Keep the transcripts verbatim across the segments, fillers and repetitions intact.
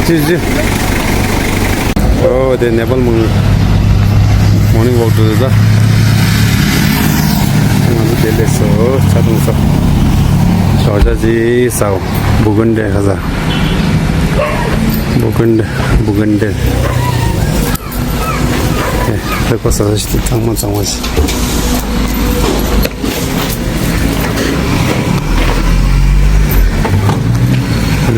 ཅི་ཅི། ཨོ་དེ་ནེ་པཱལ་མོར་ནིང་ཝོག་འགྲོ་འདུག་ད། ང་ཚོ་དེ་སླེབས་སོང་། ཆ་ཚང་ས། ཞོགས་ཇ་ཅིག་ཟ། བུ་གུན་ཏེ་ཁ་ཟ། བུ་གུན་ཏེ། བུ་གུན་ཏེ། ཨེ། ལེགས་པ་ཟ་ས་ཞིག་དེ་གཙང་མ་གཙང་མ་ཞིག་ལ།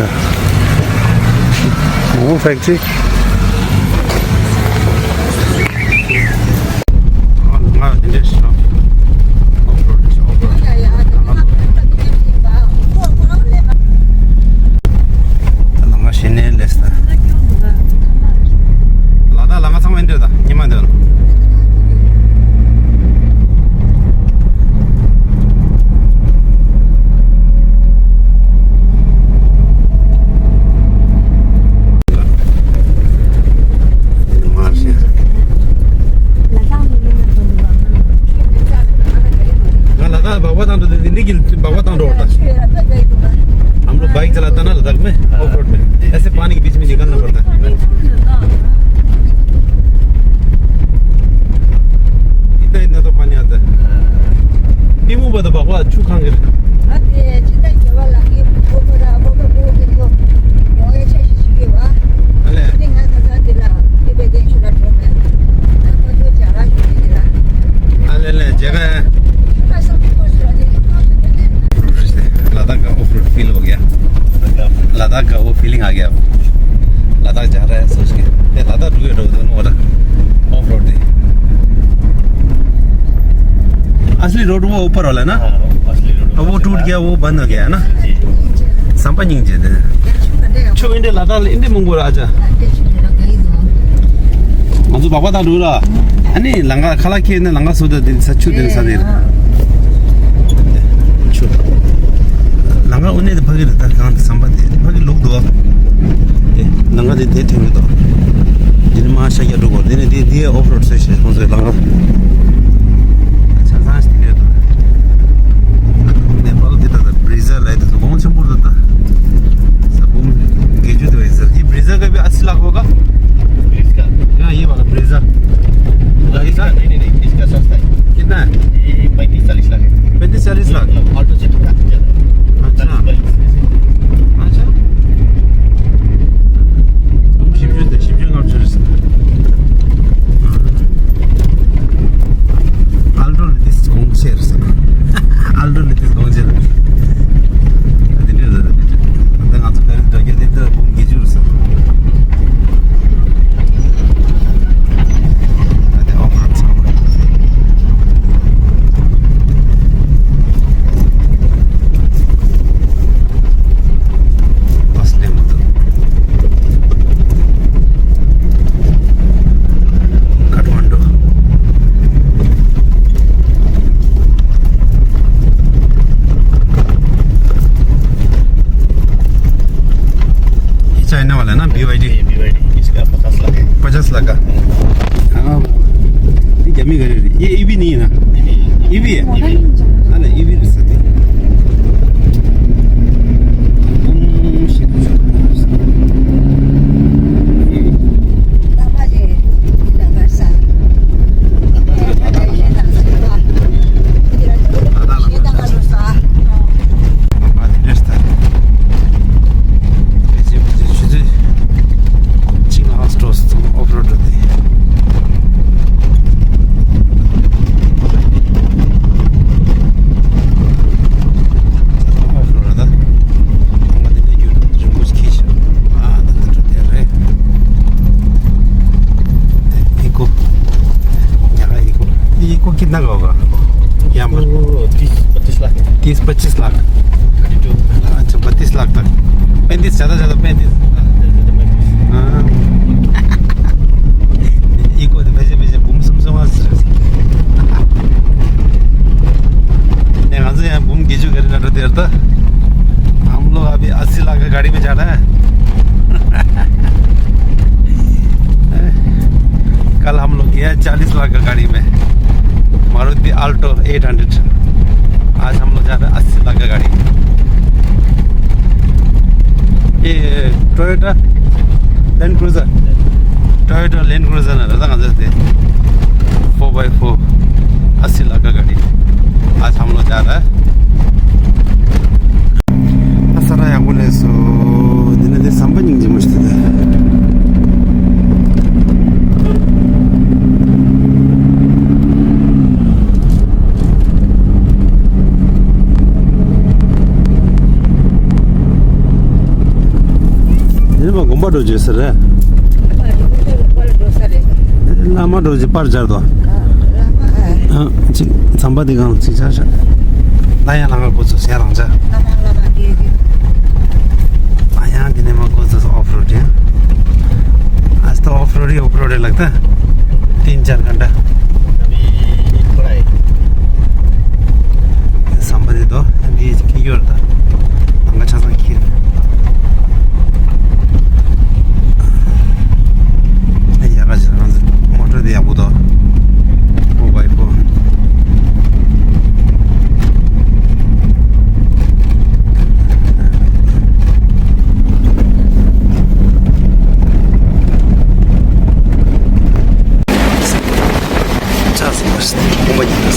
ཨོ་ཕེག་ཊི་རི། ང་འདི་འདྲ་ཞིག་ལ། ཨོཕ་རོཌ་ཞིག་ཨོཕ་རོཌ། ད་ལ་ང་གཞི་ནས་སླེབས་ས། ལ་དྭགས་ལ་ང་ཚང་མ་འདིར་ད་ཉི་མ་འདིར། ང་ལ་དྭགས་སྦག་སྦག་བཏང་འགྲོ་དེ་འདི་གི་སྦག་སྦག་བཏང་འགྲོ་བར་ད། हम लोग बाइक चलाता ना लद्दाख में, ऑफ रोड में, ऐसे पानी के बीच में निकलना पड़ता है। इतना इतना तो पानी आता है। ཏི་མུ་བ་ད་སྦག་སྦག་ཆུ་གང་གི་རེད། ཨ་ལས། ཨ་ལས་ལས་མཇལ་ཁ། ལ་དྭགས་ཀ་ཨོཕ་རོཌ་ཕིལ་ཧོ་ག་ཡ། ལ་དྭགས་ཀ་ཨོ་ཕིལ་ལིང་ཨ་ག་ཡ། ལ་དྭགས་ཇ་ར་སོ་ཤི་དེ་ལ་དྭགས་འགྲོ་ཡ་འགྲོ་དོ་ནོ་ར། ཨོཕ་རོཌ་དེ། असली रोड वो ऊपर वाला है ना? हाँ, असली रोड। अब वो टूट गया, वो बंद हो गया है ना? जी। संपा नहीं जे दे। छो इंडे लाता इंडे मंगो राजा। ང་ཚོ་སྦག་སྦག་བཏང་འགྲོ་ར། ཨ་ནི་ལམ་ཁ་ཁ་ལག་ཁྱེར་ནས་ལམ་ཁ་བཟོ་ད་དེ་ས་ཆུ་དེ་ས་དེ། ཆུ། ལམ་ཁ་དབུ་ནས་དེ་ཕ་གི་རེད་ད། གང་དེ་ཟམ་པ་དེ་ཕ་གི་ལུག་འདུག་དེ་ལམ་ཁ་དེ་དེ་ཐོན་གི་འདུག་དེ་ནི་མ་ཤ་རྒྱག་འགྲོ་གོ། དེ་ནི་དེ་དེ་ཨོཕ་རོཌ་ཚོས་བྱས་ཁོང་ཚོའི་ལམ་ཁ། ཆ་ཚང་ཞིག་དེ་འདྲ་འདུག་ནེ་པཱལ་དེ་ད་ད་བི་རི་ཛ་ལབ་དེ་ཚོ་གོང་ཆེན་པོ་འདུག་ད། ས་འབུམ་བརྒྱད་ཅུ་དེ་བ་ཡིན་ཟེར། ये ब्रेज़ा का भी अस्सी लाख होगा? इसका? हाँ, ये वाला ब्रेज़ा। इसका? नहीं, नहीं, नहीं, इसका सस्ता है। कितना है? ये पैंतीस चालीस लाख है। पैंतीस चालीस लाख? ऑल्टो से थोड़ा सा ज़्यादा है। अच्छा। चालीस पैंतीस ऐसे। अच्छा। हम शिफ्ट, शिफ्ट ऑप्शन है। ཨལ་ཊོ་ལི་ཏིས་གོང་ཆེར་ཟེར། ཨལ་ཊོ་ལི་ཏིས་གོང་ཆེར། དེ་འདྲ་རེད། ད་ང་ཚོ་ག་རེ་འདྲ་རྒྱ་དེ་ལྟར་འབུམ་བརྒྱད་ཅུ་རེད་ཟེར། ད་དེ་ཨོ་ཧྥ་རོཌ་ཚང་མ། བྷ་སི་སླེབས་མི་འདུག་ཁ་ཐ་མན་ཌུ། ये चाइना वाला है ना, बीवाईडी? ये बीवाईडी, इसका पचास लाख है। पचास लाख का? हाँ, ये क्या में गाड़ी है? ये ईवी नहीं है ना? नहीं, नहीं, ईवी है? ईवी। हाँ ना, ईवी भी सकते। हम्म, shit। ये को कितना का होगा? यहाँ पर? वो तीस पच्चीस लाख है। तीस पच्चीस लाख। Thirty two. अच्छा, बत्तीस लाख तक। पैंतीस, ज़्यादा, ज़्यादा पैंतीस। हाँ, ज़्यादा, ज़्यादा पैंतीस। हाँ। ये को तो पैसे, पैसे घूम सुम सुम आ। नहीं, हम से यहाँ घूम के जो करना तो देर था। हम लोग अभी अस्सी लाख का गाड़ी में जा रहा है। कल हम लोग गया चालीस लाख का गाड़ी में, मारुति Alto eight hundred। आज हम लोग जा रहे हैं अस्सी लाख का गाड़ी। ये Toyota Land Cruiser. Toyota Land Cruiser ན་ར་ད་ང་ཚོ་དེ་four by four ཨ་སི་ལ་ཀ་ག་ཌི་ཨ་ཐམ་ལོ་ཇ་ར། ཨ་ས་ར་ཡག་པོ་ལས་སོ། འདི་ནི་དེ་ཟམ་པ་སྙིང་རྗེ་མོ་ཞིག་དེ། འདི་ནི་མ་དགོན་པ་འགྲོ་རྒྱུ་ཟེར་རེད། བླ་མ་འགྲོ་རྒྱུ་པར་སྦྱར་དོ། ཨ། ཅིག་ཚམ་པ་འདི་གང་ཅིག་ཆ་ཤ། ད་ཡང་ལང་ཀ་གོ་ཚོ་སེ་རང་ཆ། ད་ཡང་འདི་ནས་མ་གོ་ཚོ་off road ཡང་། आज तो off road ही off road है लगता है। तीन चार घंटा। अभी थोड़ा है। ཟམ་པ་འདི་དོ་འདི་ཁྱི་ཡོར་ད། ལང་ཀ་ཆ་ཚང་ཁྱི། ཡག་ག་ཅིག་ང་ཚོ་མོ་ཊ་དེ་ཡག་པོ་འདུག four by four། ཆགས་སོང་བ་ཞིག་ཁོང་པ་ཉིད་དུ།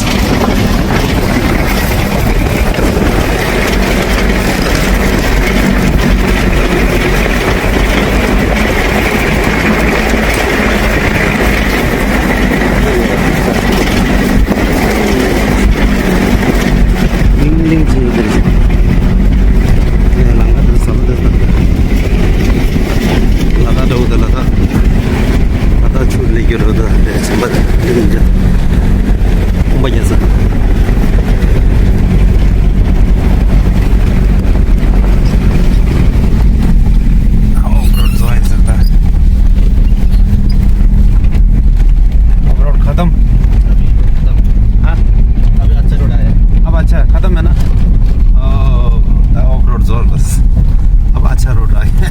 ལིང་ལིང་བྱེད་ཡོད་དེ་རེད། ངས་ལམ་ཁ་དེར་ཟ་མ་དེར་ལ་དྭགས་འགྲོ་དེ་ལ་དྭགས། ད་ལྟ་ཆུ་ལས་རྒྱུ་རུ་དུ་རེ་ཆེན་པོ་འདི་ཡིན་ཀྱང་ཁོང་པ་རྒྱལ་ས། ཨོབ་རོཌ་བཟོ་ཡིན་ཟེར་ད། ཨོབ་རོཌ་ཁ་ཏམ། ཨ། ཨ་བ་ཆ་ཁ་ཏམ་མེད་ན། ཨོ། ད་ཨོབ་རོཌ་བཟོ་ར་ལ། अब अच्छा रोड आ गया।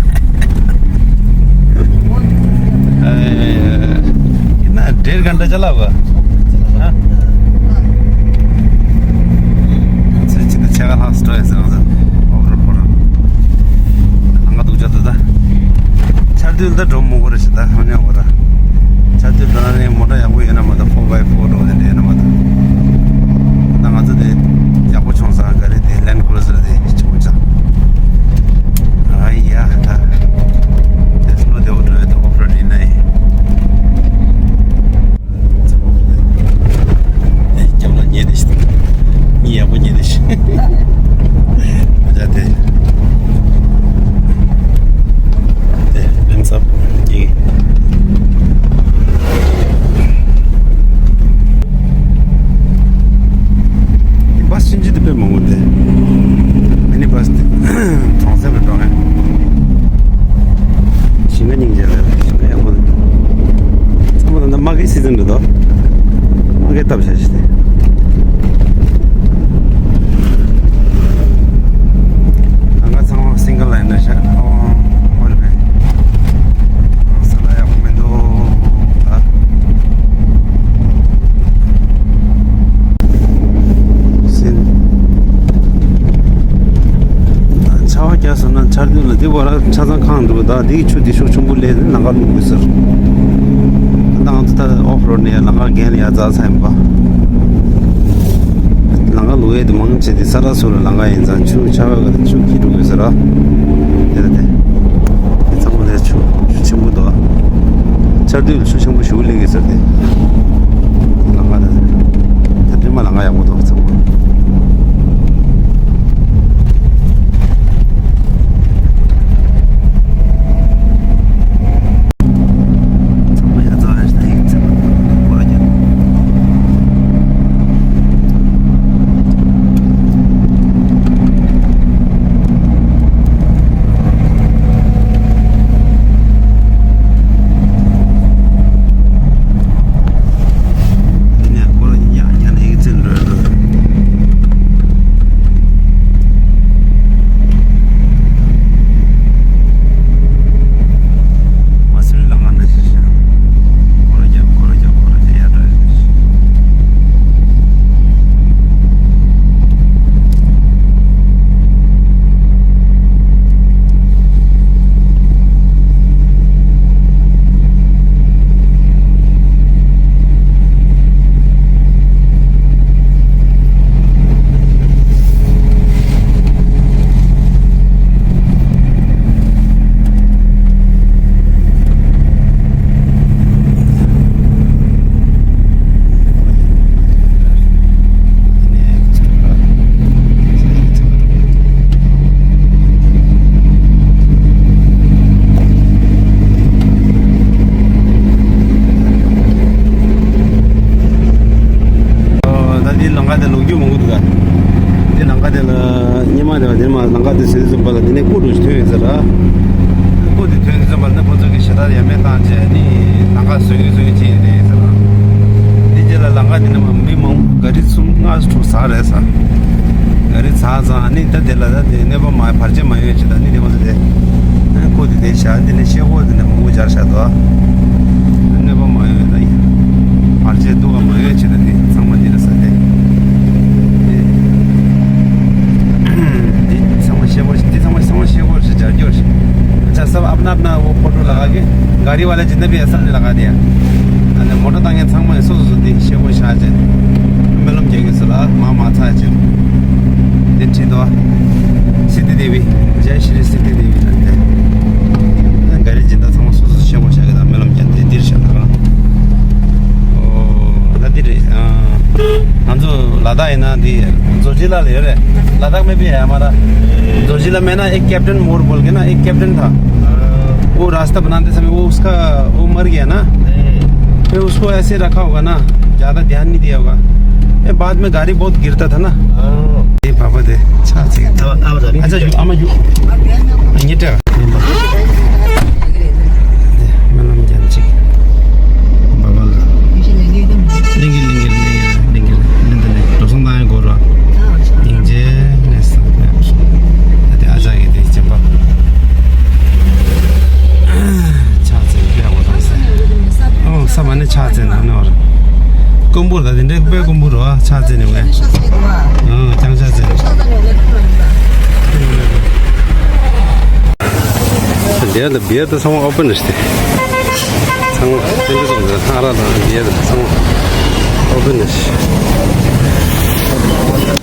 ए, कितना, डेढ़ घंटा चला होगा? हाँ? अच्छा, अच्छा, अच्छा, last drive से, मतलब, off road पर। ལམ་ཁ་སྡུག་ཅག་འདུག་ད། ཆར་དུས་ད་འགྲོ་མི་དགོས་རེད་ཤག་ད་ཧ་ཉག་གོ་ར། ཆར་དུས་ད་ནི་མོ་ཊ་ཡག་པོ་ཡོད་ན་མ་གཏོགས་four by four འགྲོ་དེ་འདྲ་ཡོད་ན་མ་གཏོགས། ད་ང་ཚོ་དེ་ཡག་པོ་བྱུང་ས་ག་རེ་དེ་Land Cruiser དེ་ཆུང་ཆུང་། ཨ་ཡ་ད། དེ་སློ་དེ་འོ་འགྲོ་ཡོད་ད་off road ཡིན་ན་ཡིན། རྒྱབ་ལ་ཉལ་བསྡད་ཤག་ཉི་ཡག་པོ་ཉལ་བསྡད་ཤག་ཨ་ཅག་དེ། དེ་ལན་ཚབ་ཉིག་ཡིན། བཱས་ཕྱིན་ཆད་དེ་དཔེ་མང་པོ་འདུག་མི་ནི་བཱས་དེ་གྲོང་གསེབ་ལ་འགྲོ་མཁན། ཞིང་ཁ་སྙིང་རྗེ་རེད། ཞིང་ཁ་ཡག་པོ་འདུག་ཚང་མ་ད་ལྟ་དམག་གི་སི་ཛན་རེད་དོ། དམག་གི་སྟབས་བྱ་ཞིག་སྟེ། ད་ང་ཚང་མ་སིང་གལ་ལ་ཡིན་ན་ཤ་ཨོ་ཨོ་རེད་པས། ས་ལ་ཡག་པོ་མི་འདུག་ད། སིན། ཆར་པ་བརྒྱབ་སོང་ན་ཆར་དུས་ལ་འདི་བར་ཆ་ཚང་གང་འདུག་ད་འདི་ཆུ་འདི་ཤུགས་ཆེན་པོ་སླེབས་ནས་ལམ་ཁ་བླུགས་དགོས་ཟེར། ད་ང་ཚོ་ད་ཨོཕ་རོཌ་ནས་ལམ་ཁ་རྒན་ལ་ཡར་འཛེགས་ཚར་ཡིན་པ། ལམ་ཁ་བླུགས་ཡས་དེ་མང་ཆེ་དེ་ས་ར་སུ་ར་ལམ་ཁ་ཡིན་ཙང་ཆུ་ཆར་པ་ག་དེ་ཆུ་འཁྱིལ་འགྲོ་དགོས་ཟེར་ར། དེ་ལ་དེ། དེ་ཚང་མ་དེ་ཆུ་ཆུ་ཆེན་པོ་འདུག་ཆར་དུས་ལ་ཆུ་ཆེན་པོ་ཞེ་པོ་སླེབས་ཀྱི་ཟེར་ཏེ། ལམ་ཁ་དེ། ད་དྲི་མ་ལམ་ཁ་ཡག་པོ་འདུག་ཚང་མ། ཚང་མ་ཡ་རྩ་བ་ཞིག་ད་ཡིག་ཚད་པ་འདུག་གོ་ར་རྒྱབ། དེ་ནས་སྐོར་ཉག་ཉག་ནས་ཡིག་ཚད་འགྲོ་ཡ་འགྲོ། ཉི་མ་རེ་བ་དེ་མ་ལང་ཀ་དེ་ཟེར་དུས་ཙམ་པ་ལ་དེ་ནས་སྐུ་འགྲོ་ཞིག་ཐོན་ཡོད་ཟེར་ར། སྐུ་དེ་ཐོན་དུས་ཙམ་པ་ལ་ནི་ཁོ་ཚོ་གི་ཞེ་དྲག་ཡ་མེད་བཏང་བྱས་ནི་ལང་ཀ་བཟོས་ཡོད་བཟོས་ཡོད་ཅིག་རེད་ཟེར་ར། དེ་རྗེས་ལ་ལང་ཀ་དེ་ནས་མ་མི་མང་ག་རི་གསུམ་ལྔ་དྲུག་ཟག་རེད་ཟེར། ག་རི་ཟག་ཙང་ནི་ད་དེ་ལ་ད་དེ་གནོད་པ་མ་བར་ཆད་མ་ཡོད་ཅིག་ད་ནི་དེ་ཁོ་ཚོ་དེ་སྐུ་དེ་དེ་བཞག་དེ་ནས་ཤེལ་སྒོ་དེ་ནས་མང་པོ་སྦྱར་བཞག་འདུག་གནོད་པ་མ་ཡོད་ད་ཡིན། བར་ཆད་སྡུག་ག་མ་ཡོད་ཅེས་ད་ནི་ཚང་མ་འདི་ལ་ས་སྟེ། འདི་ཚང་མ་ཤེལ་སྒོ་འདི་ཚང་མ་ཚང་མ་ཤེལ་སྒོ་ཞིག་སྦྱར་རྒྱུ་རེད། ཨ་ཅག་སབ་ཨབ་ནབ་ན་འོ་ཕོ་ཊོ་ལ་ག་གི་ག་རི་བ་ལ་ཇི་འདྲ་བའི་སབ་ནི་ལ་ག་དེ་ཡ། ཨ་ནི་མོ་ཊ་བཏང་མཁན་ཚང་མ་སོ་སོ་སོ་འདི་ཤེལ་སྒོ་བཞག་ཅེས་སྨོན་ལམ་རྒྱག་གི་སུ་ལ་མ་མ་ཚ་ཅེས་འདི་བྲིས་འདུག་སིདྡྷི་དེ་བི། ཇའི་ཤྲི་སིདྡྷི་དེ་བི་ལ་དེ། ག་རེ་སྦྱིན་བདག་ཚང་མ་སོ་སོ་ཤེལ་སྒོ་བཞག་གི་དང་སྨོན་ལམ་རྒྱག་དེ་འདིར་བཞག་ལ་རང་། ཨོ་ད་འདི་རེད། ང་ཚོ་ལ་དྭགས་ཡིན་ན་འདི་རྫོགས་བྱེད་ལ་ལ་ཡོད་རེད། ལ་དྭགས में भी है हमारा। जोशीला में ना एक कैप्टन मोर बोल के ना एक कैप्टन था। वो रास्ता बनाते समय वो उसका वो मर गया ना। फिर उसको ऐसे रखा होगा ना, ज़्यादा ध्यान नहीं दिया होगा। ये बाद में गाड़ी बहुत गिरता था ना। ये पापा थे। अच्छा, अच्छा। अब, अब जा रही है। अच्छा, यू, आमा, यू। ये क्या? སྨོན་ལམ་རྒྱབ་ཅིག་སླེང་གི་སླེང་གི་སླེང་གི་སླེང་གི་སླེང་གི་སླེང་གི་འགྲོ་སོང་བཏང་ཡ་སྐོར་བ། སྙིང་རྗེ་གནས་སོང་། ད་དེ་ཨ་ཅག་གི་དེ་སྦྱིན་པ། ཕྱག་འཚལ་ཕེབས་པ་དང་ཟེར། ཨོ་ས་མ་ནི་ཕྱག་འཚལ་ན་ནོར། ཀོང་པོ་ད་དེ་འདྲའི་དཔེ་ཀོང་པོ་རོ་ཨ་ཕྱག་འཚལ་ནས་ངས། ཨོ་ཀྱང་ཕྱག་འཚལ། འདིར་འདི་བིར་དུ་ཚང་མ་ཨོ་པན་རེད་དེ། ཚང་མ་དེ་འདྲ་ཚང་མ་ཨ་ར་དང་བིར་དུ་ཚང་མ་ཨོ་པན་རེད།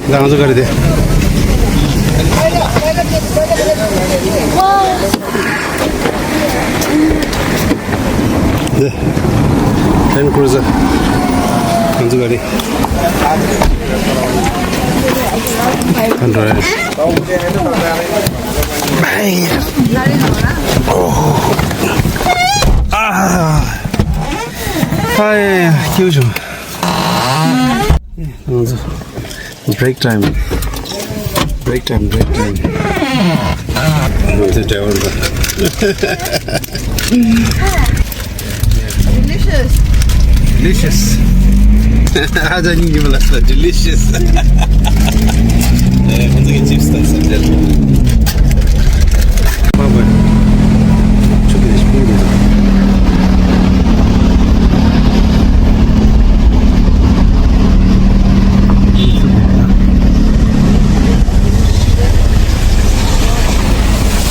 ད་ང་ཚོ་ག་རེ་དེ། འདི། Land Cruiser། ང་ཚོ་ག་རེ། ཨ་འགྲོ་ཡ། ཨ། ཧའི། སྐྱིད་པོ་བྱུང་། ང་ཚོ་break time། break time། break time། ང་ཚོ་driver་དང་། Delicious. Delicious. ཨ་ཅག་སྙིང་རྗེ་མོ་ལ་ལ་delicious. ཨེ། ཁོང་ཚོ་གི་chips་དང་སེམས་ཅན། མ་མ། ཆུ་གི་རེ་ཞིག་སྤུངས་དགོས།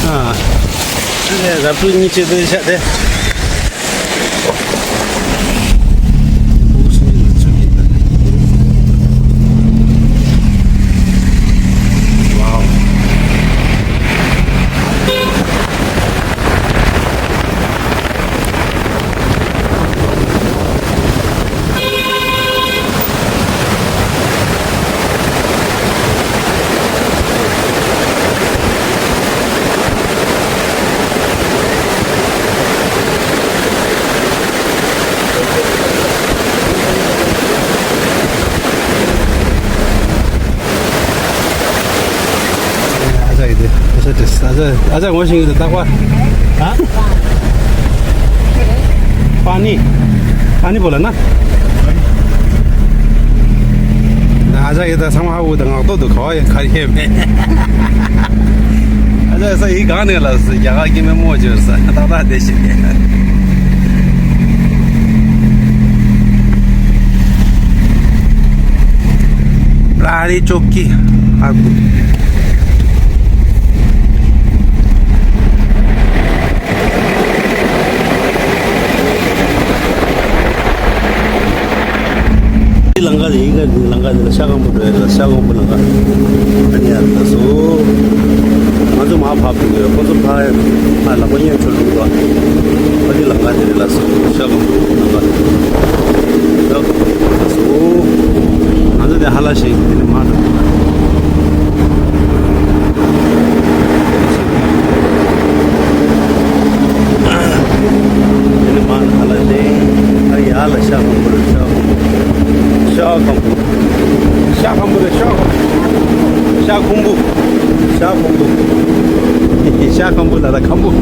ཨ། ཨ་ནི་རབ་ཏུ་གཉིས་ཆེད་དུ་བཞག་སྟེ། ཨ་ཅག་ཡིན་དེ། ཨ་ཅག་དེ། ཨ་ཅག་ཨ་ཅག་ངོ་ཤེས་ཀྱི་འདུག་རྟག་པར། ཧ། པ་ནི། པ་ནི་བོ་ལ་ན། ཨ་ཅག་ཡིན་ད་ཚང་མ་ཧ་གོ་ད་ངག་ཐོག་ཏུ་ག་བ་ཡང་ག་རེ་ཡང་མེད། ཨ་ཅག་ས་ཡི་གང་ནས་ལ་ས་རྒྱ་གར་སྐྱེ་དམན་མོ་བྱོས་ས་ཏག་ཏག་དེ་བཞིན། प्रहरी चौकी आगू। ལང་ཀ་ཡིན་ག་ལང་ཀ་འདི་ལ་ཤ་སྐམ་པོ་འགྲོ་ཡ་ལ་ཤ་སྐམ་པོ་ལང་ཀ་ཨ་ནི་ཡ་ལ་སོ། ང་ཚོ་མ་ཕབ་འགྲོ་གི་ཡོད། ཁོ་ཚོ་ཕ་ཕ་ལ་ཁོ་གཉེན་ཚོ་འགྲོ་གི་ཨ་ནི་ལང་ཀ་འདི་རེད་ལ་སོ། ཤ་སྐམ་པོ་ལང་ཀ་ཡོད་ལ་སོ། ང་ཚོ་དེ་ཧ་ལ་ཤེས་ཀྱི་དེ་ནི་མ་འགྲོ། དེ་ནི་མ་ཧ་ལ་ལེ། ཨ་ཡ་ལ་ཤ་སྐམ་པོ་རེད། ཤ་སྐམ་པོ། ཤ་སྐམ་པོ་རེད། ཤ་སྐམ་པོ། ཤ་སྐམ་པོ། ཤ་ཁམ་བུ། ཤ་ཁམ་བུ་ལ་ད་ཁམ་བུ།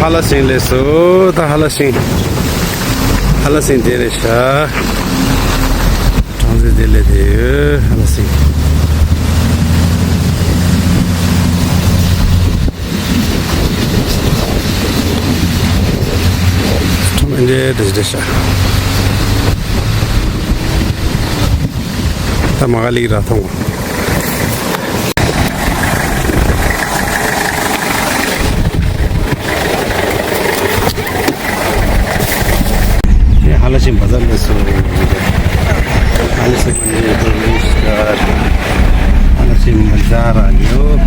ཧ་ལ་ཤིང་ལས་སོ། ད་ཧ་ལ་ཤིང་། ཧ་ལ་ཤིང་དེ་རེད་ཤག་གྲངས་རྩིས་དེ་ལས་དེ་ཡོད། ཧ་ལ་ཤིང་། ཁྲོམ་འདྲེ་དེ་འདྲ་ཤག་ད་མ་ག་ལིག་ར་ཐོང་། ཧ་ལ་ཤིང་བ་ཛར་ལས་སོ། ཧ་ལ་ཤིང་། ཨ་ལ་ཤིང་བ་ཛར་ར་ཡོད།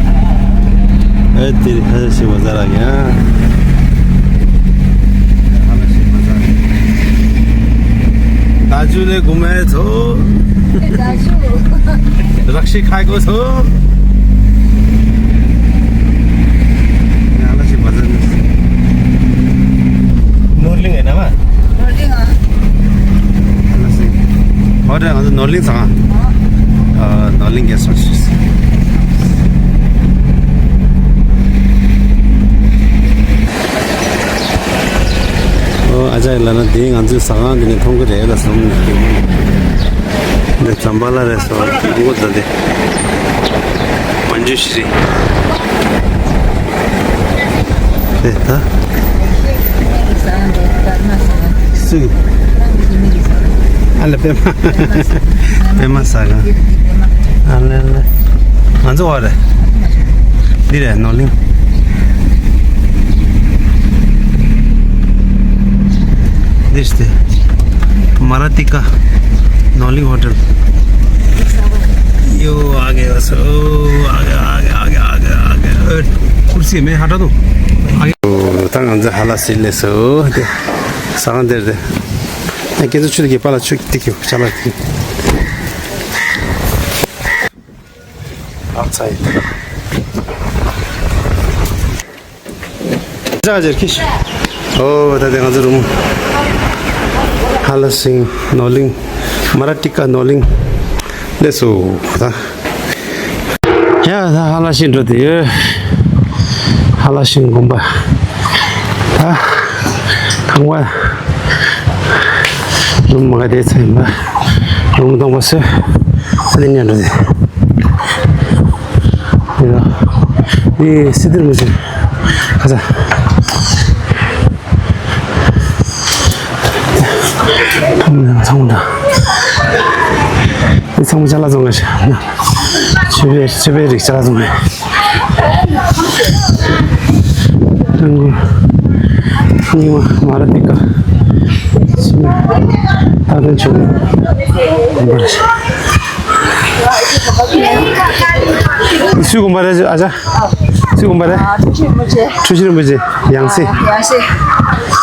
ཨེ་དེ་ཧ་ལ་ཤིང་བ་ཛར་ར་ཡ། ཧ་ལ་ཤིང་བ་ཛར་ར། ད་ཇུ་ལེ་གུ་མེ་ཚོ། ད་ཇུ། རག་ཤི་ཁ་གོ་ཚོ། ཧ་ལ་ཤིང་བ་ཛར་ར། ནོར་གླིང་ཡིན་ན་མ། ནོར་གླིང་ཨ། ཧ་ལ་ཤིང་། ཧོ་ད་ང་ཚོ་ནོར་གླིང་ཚང་། ཨ། ནོར་གླིང་གེ་སོ་ཤི། ཨོ་ཨ་ཅག་ལ་ན་དེ་ང་ཚོའི་ཟ་ཁང་འདི་ནས་མཐོང་གི་རེད་ལ་སོང་ནས། འདི་ཛམ་བྷ་ལ་རེད་སོང་། མགོ་ད་དེ། མན་ཇུ་ཤི་རི། དེ་ད། སུ། ཨ་ལ་པད་མ། པད་མ་ཟ་ག་ཨ་ལ་ལ། ང་ཚོ་བ་རེད། འདི་རེད་ནོར་གླིང་། འདི་རེད། མ་ར་ཏི་ཀ་ནོར་གླིང་ཧོ་ཊེལ། ཡོ་ཨ་གེ་ཨ་སོ། ཨ་གེ་ཨ་གེ་ཨ་གེ་ཨ་གེ་ཨ་གེ་ཨ། ཀུར་སི་མེད་ཧ་ཏྲ་དུ། ཨ་གེ། ད་ང་ཚོ་ཧ་ལ་སི་ལས་སོ། དེ་ཟ་ཁང་དེར་དེ། ཨ་ཁྱེད་ཚོ་ཆུ་དེ་གི་པ་ལ་ཆུ་ཏིག་གི་ཅ་ལག་ཏིག་ཨ་ཚ་ཡི། ཇ་ཇར་ཁིཤ། ཨོ་ད་དེ་ང་ཚོ་རུམ། ཧ་ལ་སིང་ནོར་གླིང་། མ་ར་ཏི་ཀ་ནོར་གླིང་། ལས་སོ་ད། ཡ་ད་ཧ་ལ་ཤིང་འགྲོ་དེ་ཡོད། ཧ་ལ་ཤིང་དགོན་པ། ད་ཁང་བ། རུམ་མ་ག་དེ་ཚ་ཡིན་པ། རུམ་སྟོང་པ་སོས། ཨ་ནི་ཉན་འགྲོ་དེ། ཡ་ཨི་སི་དིར་མི་ཤེས། ཁ་ཚ། ཚང་མ་ཚང་མ་འདྲ། འདི་ཚང་མ་ཅ་ལག་བཙོང་མཁན་ཞིག་ན། ཆུ་བེ་ཆུ་བེ་རིགས་ཅ་ལག་བཙོང་མཁན། རྙིང་མ་མ་ར་ཏི་ཀ། ཆུ་བེ་ད་དོན་ཆུ་བེ་དགོན་པ་རེད། སུའི་དགོན་པ་རེད་ཨ་ཅག་སུའི་དགོན་པ་རེད། ཨ། ཁྲུ་ཤི་རིན་པོ་ཆེ། ཁྲུ་ཤི་རིན་པོ་ཆེ། ཁྲུ་ཤི་རིན་པོ་ཆེ་ཡང་སྲིད། ཡང་སྲིད།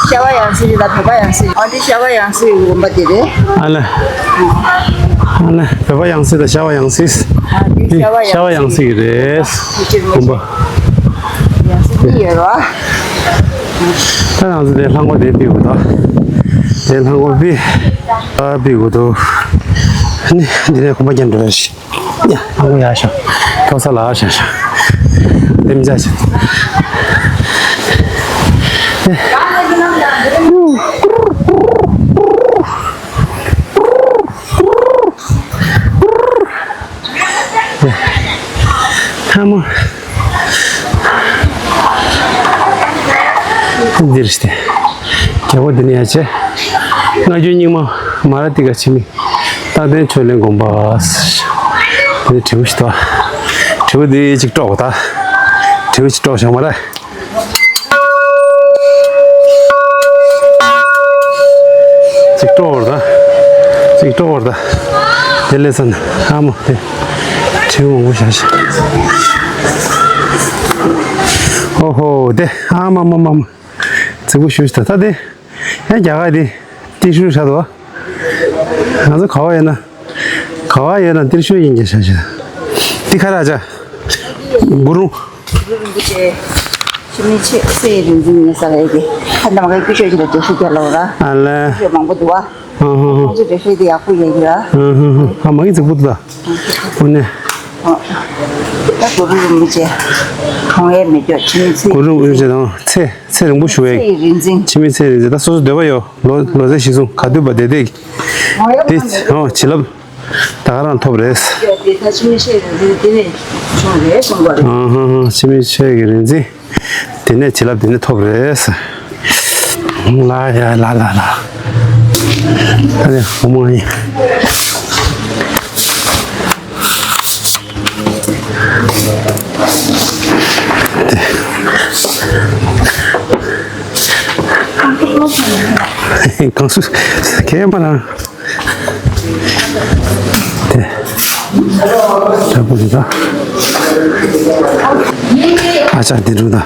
ཤ་བ་ཡང་སྲིད་དང་བོད་པ་ཡང་སྲིད། ཨ་འདི་ཤ་བ་ཡང་སྲིད་དགོན་པ་དེ་རེད། ཨ་ལ། ཨ་ལ། བོད་པ་ཡང་སྲིད་དང་ཤ་བ་ཡང་སྲིད། ཨ་འདི་ཤ་བ་ཤ་བ་ཡང་སྲིད་ཀྱི་རེད། ཁྲུ་ཤི་རིན་པོ་དགོན་ཆེ། པ། ཡང་སྲིད་གཉིས་ཡོད་རེད་བ། ད་ང་ཚོ་དེ་ལྷམ་གོག་དེ་ཕུད་དགོས་འདུག་དེ་ལྷམ་གོག་ཕུད། ཨ་ཕུད་དགོས་འདུག་ཨ་ནི་འདི་ནས་གོམ་པ་རྒྱབ་འགྲོ་ཡ་ཞིག་ཡ། ཨ་ཁུ་ཡར་ཤོག་ཐོག་ས་ལ་ཤོག་ཤོག་དེ་མི་འཇགས་ཤིག་ཐ་མ། འདིར་སྟེ། རྒྱལ་པོ་འདི་ནས་ཡར་བྱས། སྔ་འགྱུར་རྙིང་མ་མ་ར་ཏི་ཀ་ཆེན་མོའི་རྟ་བརྟན་ཕྱོགས་གླིང་དགོན་པ། འདི་ནས་དྲིལ་བུ་ཞིག་འདུག་དྲིལ་བུ་འདི་གཅིག་དཀྲོག་དགོས་ད། དྲིལ་བུ་གཅིག་དཀྲོག་བྱུང་བ་རེད། ཅིག་སྤྲོ་བར་ད། ཅིག་སྤྲོ་བར་ད། དེ་ལས་ཚན་ཨ་མོ་དེ། དྲིལ་བུ་མང་པོ་བཞག་ཤག་ཨོ་ཧོ་དེ་ཨ་མ་མ་མ་མ། རྫིག་པོ་ཞུ་ཤི་ད་ད་དེ། ཡང་རྒྱ་གར་དེ། ཏི་ཤུ་ཧྲ་དོ། ང་ཚོ་ག་བ་ཡིན་ན། ག་ ག་བ་ཡོད་ན་འདིར་ཤོད་ཡིན་གྱི་ཤ་ཤ། འདི་ཁ་ར་ཅག་གུ་རུ། གུ་རུ་རིན་པོ་ཆེ། འཆི་མེད་ཆོས་ཚེ་ཡི་རིག་འཛིན་ཡིན་ས་རེད་ཀྱི། ཁ་འདམ་གའི་སྐུ་ཞབས་ཀྱི་ལ་འགྲེལ་བཤད་རྒྱག་ལོ་ར། ཨ་ལེ། སྐུ་ཞབས་མང་པོ་འདུག་བ། ཧུ་ཧུ་ཧུ། ཁོང་ཚོ་འགྲེལ་བཤད་དེ་ཡག་པོ་ཡོད་ཀྱི་ར། ཧུ་ཧུ་ཧུ། ཨ་མ་གི་རྫིག་པོ་འདུག་ད། ཨོ་ནེ། ཨོ། ད་གུ་རུ་རིན་པོ་ཆེ། གང་ཡང་མི་སྐྱོ་འཆི་མེད་ཚེ། གུ་རུ་རིན་པོ་ཆེ་དང་ཚེ་ཚེ་རིང་པོ་ཞུ་བའི། ཚེ་ཡི་རིག་འཛིན། འཆི་མེད་ཚེ་རིང་འཛིན། ད་སོ་སོ་འདོད་པ་ཡོད། ལོ་ལོ་ཚད་གཞི་བཟུང་ག་དུས་པ་བདེ་བདེ། འདི་ཨོ་བྱིན་རླབས། ད་ག་རང་ཐོབ་རེད། ཡོད་དེ་ད་འཆི་མེད་ཆོས་ཀྱི་རིག་འཛིན་དེ་ནས་བྱུང་རེད་གསུངས་པ་རེད། ཨ་ཧ་ཧ། འཆི་མེད་ཆོས་ཀྱི་རིག་འཛིན། དེ་ནས་བྱིན་རླབས་དེ་ནས་ཐོབ་རེད། ལ་ཡ་ལ་ལ་ལ། ད་ནི་ཧོ་མོ་ཡིན། གང་སུ་ཁེ་མ་ལ། དེ། དྲག་པོ་འདི་དང་། ཨ་ཅག་འདི་འདྲ་དང་།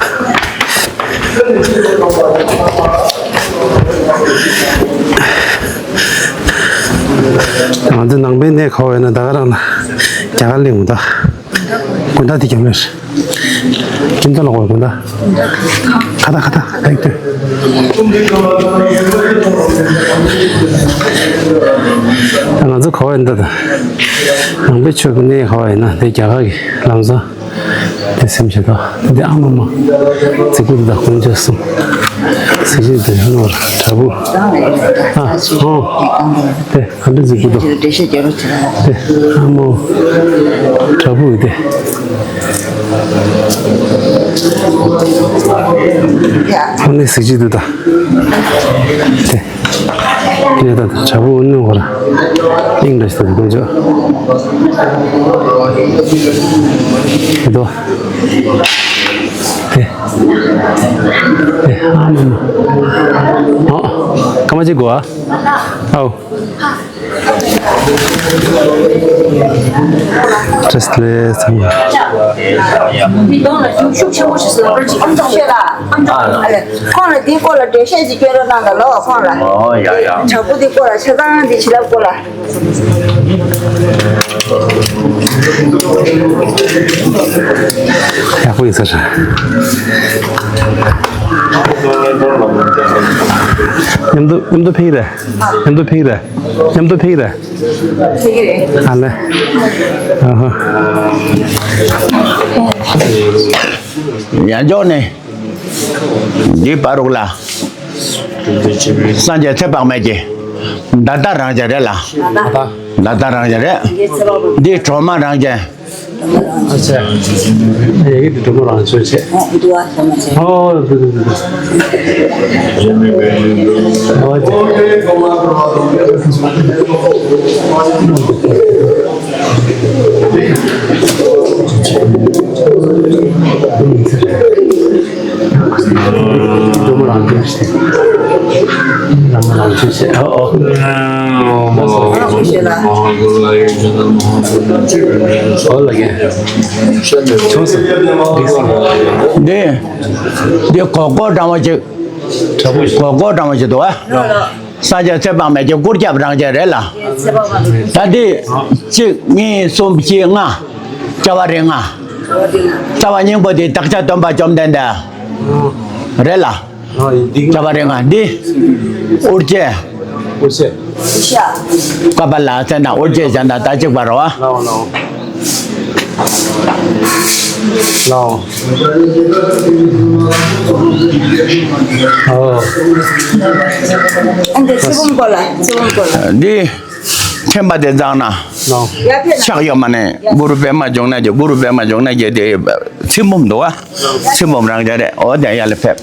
ང་ཚོ་ནང་པའི་གནས་ག་བ་ཡོད་ན་ད་ག་རང་ལ་རྒྱ་གར་གླིང་འདུག་དགོན་བདག་དེ་རྒྱབ་ལ་རེད། ཁྱིམ་ཚང་ལ་གོ་དགོན་བདག་ཁ་ད་ཁ་ད་ཁ་ད་ཡིག་ཏུ། ང་ཚོ་ག་བ་ཡིན་ད་ད། ནང་པའི་ཆོས་ཀྱི་གནས་ག་བ་ཡིན་ན་དེ་རྒྱ་གར་གྱི་ལམ་བཟང་དེ་སེམས་བྱེད་དོ། དེ་ཨ་མ་མ་རྫིག་པོ་དེ་དག་དཀོན་མཆོག་གསུམ། གཟི་བརྗིད་དེ་ནོར་དྲ་བུ། ཨ་ཧོ། དེ། ག་འདྲ་ཟིག་གི་འདུག་དེ་ཨ་མོ། དྲ་བུ་དེ། ཨ་ནི་གཟི་བརྗིད་འདུག་ད། དེ། དེ་ད་དྲ་བུ་ཨ་ནི་འོ་ར། ཨིང་འདྲ་ཞིག་འདུག་ཅོ། དེ་དོ། དེ། དེ་ཨ་མོ་མོ། ཨོ། སྐར་མ་གཅིག་དགོས་ཨ། ཨའོ། བཀྲ་ཤིས་བདེ་ལེགས་ཚང་མ། མི་གདོང་ལ་ཞུམ་ཤུགས་ཆེན་པོ་ཞིག་བཟོས་པར་ཅིག་ཨམ་ཅོག་ཤོད་ལ། ཨམ་ཅོག་ཨ་ལ། ཁོང་ལ་འདིའི་སྐོར་ལ་འགྲེལ་བཤད་ཅིག་སྐྱོན་རོགས་གནང་དང་ལོ་ཁོང་ལ། ཨོ་ཡ་ཡ། དྲ་འབུ་འདིའི་སྐོར་ལ་ཆ་ཚང་འདི་བྱིན་རླབས་སྐོར་ལ། ཡག་པོ་ཡིན་ས་རེད། མཉམ་དུ་མཉམ་དུ་ཕེབས་རེད། མཉམ་དུ་ཕེབས་རེད། མཉམ་དུ་ཕེབས་རེད། ཕེབས་རེད། ཨ་ལེ། ཨ་ཧ། ཡང་འཇོག་ནས། འདི་པ་རུག་ལ། སངས་རྒྱས་ཚེ་དཔག་མེད་ཀྱི། ད་ལྟ་རང་རྒྱལ་རེད་ལ། ད་ལྟ་རང་རྒྱལ་རེད། འདི་གྲོ་མ་རང་རྒྱལ། ཨ་ཙི། ཡ་གི་འདི་གྲོ་མ་རང་ཚོས་བྱས། ཨོ་འདུག་ཨ་ཙི། ཨོ་འདུག་འདུག་འདུག་ཨོ་ཙི། འགྲོ་མ་རང་བྱོས་ཤིག་རང་མ་རང་བྱོས་ཤིག་ཨོ་ཨོ། ཨོ་ལ་གན། ཆོས་སུ། འདི། འདི་གོ་གོ་འདྲ་བ་ཅིག་གོ་གོ་འདྲ་བ་ཅིག་འདུག་ཨ། སངས་རྒྱས་ཚེ་དཔག་མེད་ཀྱི་སྐུ་རྒྱབ་རང་བྱས་རེད་ལ། ད་འདི་གཅིག་གཉིས་གསུམ་བཞི་ལྔ། རྩ་བ་རིང་ང་། རྩ་བ་སྙིང་པོ་དེ་བདག་ཅག་སྟོན་པ་བཅོམ་ལྡན་འདས། རེད་ལ། རྩ་བ་རིང་ང་འདི། ཨོ་རྒྱས། ཨོ་རྒྱས། ཀ་པ་ལ་ཚེ་ན་ཨོ་རྒྱས་ཅན་ད་ད་གཅིག་པ་རེད་བ། ལའོ་ལའོ། ལའོ། ཨོ། ཨ་འདི་ཚེ་བུམ་སྐོར་ལ་ཚེ་བུམ་སྐོར་ལ། འདི། མཁྱེན་པ་དེ་བཟང་ན། ལའོ། ཕྱག་ཡོད་མ་ནས་གུ་རུ་པདྨ་འབྱུང་གནས་ཀྱི་གུ་རུ་པདྨ་འབྱུང་གནས་ཀྱི་དེ་ཚེ་བུམ་འདུག་བ། ཚེ་བུམ་རང་རྒྱལ་རེད། ཨོ་དེ་ཡར་ལ་ཕེབས།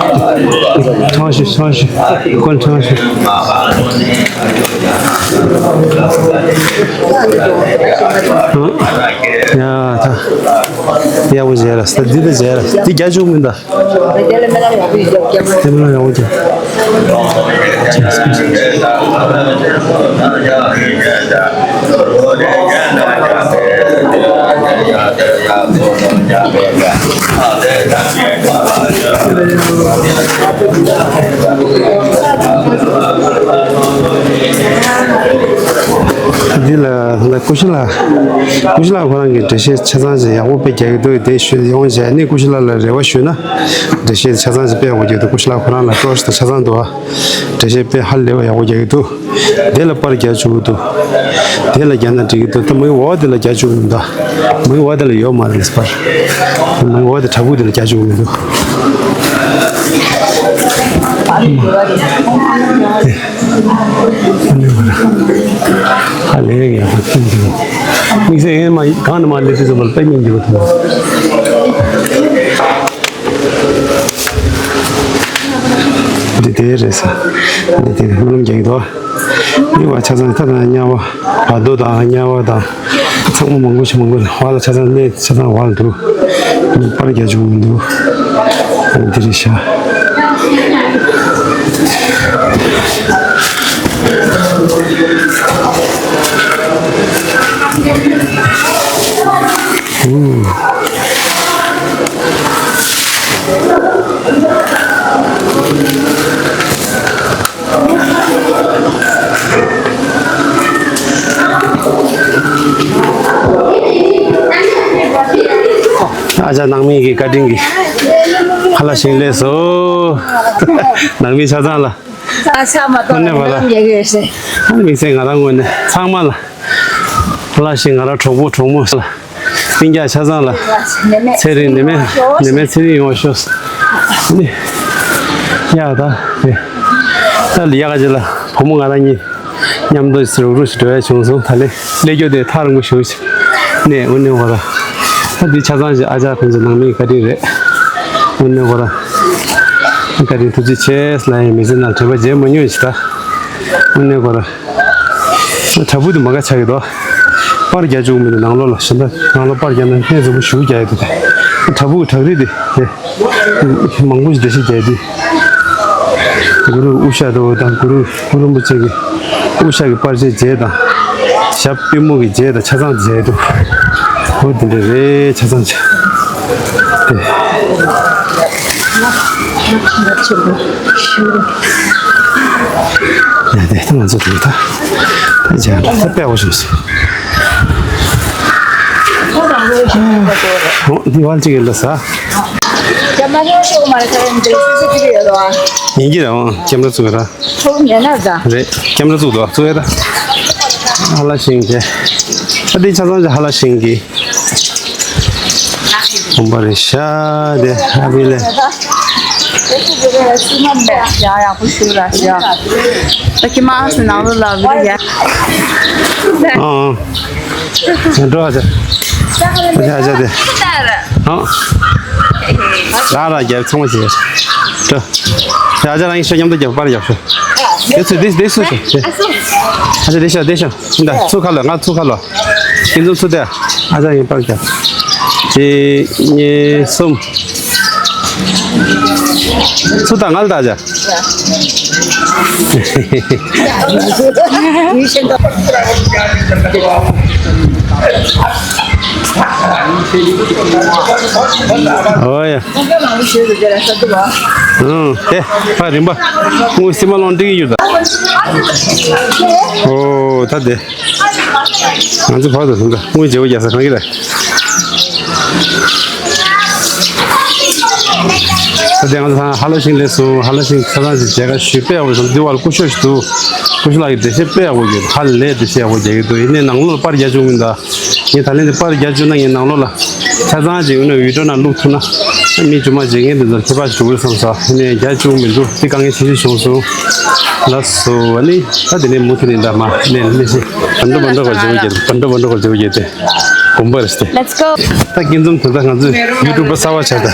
ཁྲང་ཞུ་ཁྲང་ཞུ་ཀོན་ཁྲང་ཞུ། ཡ་ད་ཡག་པོ་བྱས་ར་ས་འདི་ད་བྱས་ར་འདི་རྒྱ་ཆུང་མིན་ད། དེ་མིན་ཡག་པོ་བྱས། འདི་ལ་ལ་ཀུ་ཤུ་ལགས། ཀུ་ཤུ་ལགས་ཁོ་རང་གི་འགྲེལ་བཤད་ཆ་ཚང་ཞིག་ཡག་པོ་དཔེ་རྒྱག་གི་འདུག་དེ་ཞུ་ཡོང་བྱས་ནས་ཀུ་ཤུ་ལགས་ལ་རེ་བ་ཞུས་ན་འགྲེལ་བཤད་ཆ་ཚང་ཞིག་དཔེ་ཡག་པོ་རྒྱག་གི་འདུག་ཀུ་ཤུ་ལགས་ཁོ་རང་ལ་སྤྲོ་ཞིག་དང་ཆ་ཚང་འདུག་ཨ། འགྲེལ་བཤད་དཔེ་ཧ་ལས་པ་ཡག་པོ་རྒྱག་གི་འདུག་དེ་ལ་པར་རྒྱག་བཅུག་གི་འདུག་དེ་ལ་རྒྱག་ན་འགྲིག་གི་འདུག་ད་མོའི་འོག་དེ་ལ་རྒྱག་བཅུག་གི་མི་འདུག་མོའི་འོག་དེ་ལ་ཡོད་མ་རེད་པར། མོའི་འོག་དེ་བྲག་ཕུག་དེ་ལ་རྒྱག་བཅུག་གི་མི་འདུག་ཧ་ལས་ཡག་པོ་ཐུག་འདུག་དམིགས་བསལ་ཡིན་མ་གང་ནས་མ་སླེབས་དུས་ཙམ་པར་དཔེ་སྙིང་རྗེ་པོ་ཐུག་འདི་དེ་རེད་ས། འདི་དེ་རྨི་ལམ་རྒྱག་གི་འདུག་རྨི་བ་ཆ་ཚང་ད་དང་དམྱལ་བ་བར་དོ་དང་དམྱལ་བ་དང་ཚང་མ་མང་པོ་ཞིག་མང་པོ་ཞིག་བར་ལ་ཆ་ཚང་གནས་ཆ་ཚང་བར་ལ་འདུག་མི་པར་རྒྱག་བཅུག་མི་འདུག་འདི་རེད་ཤག་ཨུ། ཨ་ཅག་ནང་མི་གི་བཀའ་དྲིན་གྱིས་ཧ་ལ་ཞིང་ལས་སོ། ནང་མི་ཆ་ཚང་ལ། ཨ་ཆ་མ་གཏོགས་ངོ་ནས་བ་ལ། ཡག་གི་རེད། ཨ་ནི་དམིགས་བསལ་ང་རང་ངོས་ནས་ཚང་མ་ལ། ཧ་ལ་ཞིང་ང་རང་གྲོགས་པོ་གྲོགས་མོ་ལ། སྤུན་ཀྱག་ཆ་ཚང་ལ་ཚེ་རིང་ནད་མེད་ནད་མེད་ཚེ་རིང་ཡོང་བ་ཤོག་ནི་ཡ་ད་རེད། ད་ལི་ཡ་ག་ཅི་ལ་བུ་མོ་ང་རང་གཉིས་མཉམ་དུ་རུག་རུག་ཞིག་འགྲོ་ཡ་བྱུང་སོང་། ད་ལེ་སླེབས་རྒྱུ་དེ་ཐག་རིང་པོ་ཞིག་ནས་དངོས་གནས་ཁོ་ར་ད་འདི་ཆ་ཚང་ཞིག་ཨ་ཅག་ཁོང་ཚོ་ནང་མིའི་བཀའ་དྲིན་རེད། དངོས་གནས་ཁོ་ར་བཀའ་དྲིན་ཐུགས་རྗེ་ཆེ་ལ་ཡང་མི་ཚེ་ནང་དྲན་པ་བརྗེད་མ་མྱོང་ཞིག་ད་དངོས་གནས་ཁོ་ར། བྲག་ཕུག་དེ་མ་ག་ཆགས་ཀྱི་འདུག་པར་རྒྱག་བཅུག་མི་འདུག་ནང་ལོགས་ལ་ཞིང་ད་ནང་ལོགས་པར་རྒྱག་ན་སྣེ་རྫོགས་པོ་ཞུ་རྒྱག་ཡོད་འདུག་བྲག་ཕུག་བྲག་རི་དེ་དེ་མང་པོ་ཞིག་འགྲེལ་བཤད་རྒྱག་དུས་གུ་རུ་དབུ་ཞྭ་དུ་དང་གུ་རུ་གུ་རུ་རིན་པོ་ཆེ་གི་དབུ་ཞྭ་གི་པར་ཆས་རྗེས་དང་ཞབས་པུས་མོ་གི་རྗེས་དང་ཆ་ཚང་རྗེས་འདུག་འོ་དེ་འདྲ་རེད། ཆ་ཚང་རྗེས་དེ། ཡ་དེ་ད་ང་ཚོ་དེ་ད་ད་ཅང་ད་དཔེ་བོ་བྱུང་སོང་། འོ་འདི་བལ་ཅིག་ཡིན་ལ་ས། ཡིན་གྱི་རེད། འོ་ཀེམ་ར་བཙུགས་ར། རེད། ཀེམ་ར་བཙུགས་འདུག་བཙུགས་ཡ་ད། ཧ་ལ་ཤིང་གི་ཨ་འདི་ཆ་ཚང་ཅིག་ཧ་ལ་ཤིང་གི་བུམ་པ་རེད་ཤག་དེ་ཨ་བི་ལེ། ཡ་ཡག་པོ་ཞུ་ར་ཤག་ད་ཁྱི་མ་ཨ་སི་ནང་ལོ་ལ་བི་ལེ་ཡ། ཨང་ཨང་། འགྲོ་ཨ་ཅག་ཨ་ཅག་ཨ་ཅག་དེ། ཨང་། རང་རང་རྒྱབ་ཚང་མ་བྱེད། འགྲོ། ཡ་ཨ་ཅག་རང་གི་ཤོག་མཉམ་དུ་རྒྱབ་པར་རྒྱབ་ཤོག་དེ་ཚོ་དེ་དེ་སུ་ཤོག་ཨ་ཅག་དེ་ཤོག་དེ་ཤོག་འདི་ཚུར་ཁ་ལོ། ང་ཚུར་ཁ་ལོ། ཁྱེད་ཚོ་ཚུར་བལྟས། ཨ་ཅག་ངས་པར་རྒྱབ། གཅིག་གཉིས་གསུམ། ཚུར་ལྟ། ང་ལ་ལྟ་བྱ། ཨོ་ཡ། ཨང་། དེ་ཕ་རིམ་པ། དངུལ་སི་མ་ལོང་འགྲིག་ཡོད་ད། ཨོ་ད་དེ། ང་ཚོ་བར་དུ་སོང་ད། དངུལ་བརྗེ་པོ་རྒྱག་ས་གང་གི་རེད། ད་དེ་ང་ཚོ་ཧ་ལ་ཤིང་སླེབས་སོང་། ཧ་ལ་ཤིང་ཆ་ཚང་ཞིག་མཇལ་ཁ་ཞུས། དཔེ་ཡག་པོ་བྱུང་། འདི་བར་སྐུ་ཞབས་ཞིག་འདུག་སྐུ་ཞབས་ལགས་ཀྱིས་འགྲེལ་བཤད་དཔེ་ཡག་པོ་ཡོད། ཧ་ལས་འགྲེལ་བཤད་ཡག་པོ་རྒྱག་གི་འདུག་ཡིན་ནའི་ནང་ལོགས་ལ་པར་རྒྱག་བཅུག་མིན་ད། ངས་ད་ལན་དེ་པར་རྒྱག་བཅུག་ན་ངས་ནང་ལོགས་ལ་ཆ་ཚང་ཅིག་ཡོད་ན་བི་ཌི་ཡོ་ནང་བླུགས་ཐུབ་ན། མི་རྒྱུས་མ་ཅིག་ངས་འདི་ཚོར་ཁྱད་པར་ཞིག་འགྲོ་གི་རེད་བསམ་ས། ཡིན་ནའི་རྒྱག་བཅུག་མི་འདུག་དེ་དཀའ་ངལ་ཆེ་ཤོས་བྱུང་སོང་། ལགས་སོ། ཨ་ནི་ད་དེ་ནས་མུ་མཐུད་ནས་འདྲ་མ་ནས་ལས་ཤེས། བན་ཌོ་བན་ཌོ་གོ་ཇོ་གེ་བན་ཌོ་བན་ཌོ་གོ་ཇོ་གེ་དེ་གོམ་པ་རེད་དེ། Let's go. ད་ཀུན་འཛོམས་དེ་ད་ང་ཚོའི་ཡུ་ཊུབ་པ་གསར་པ་ཆགས་ད།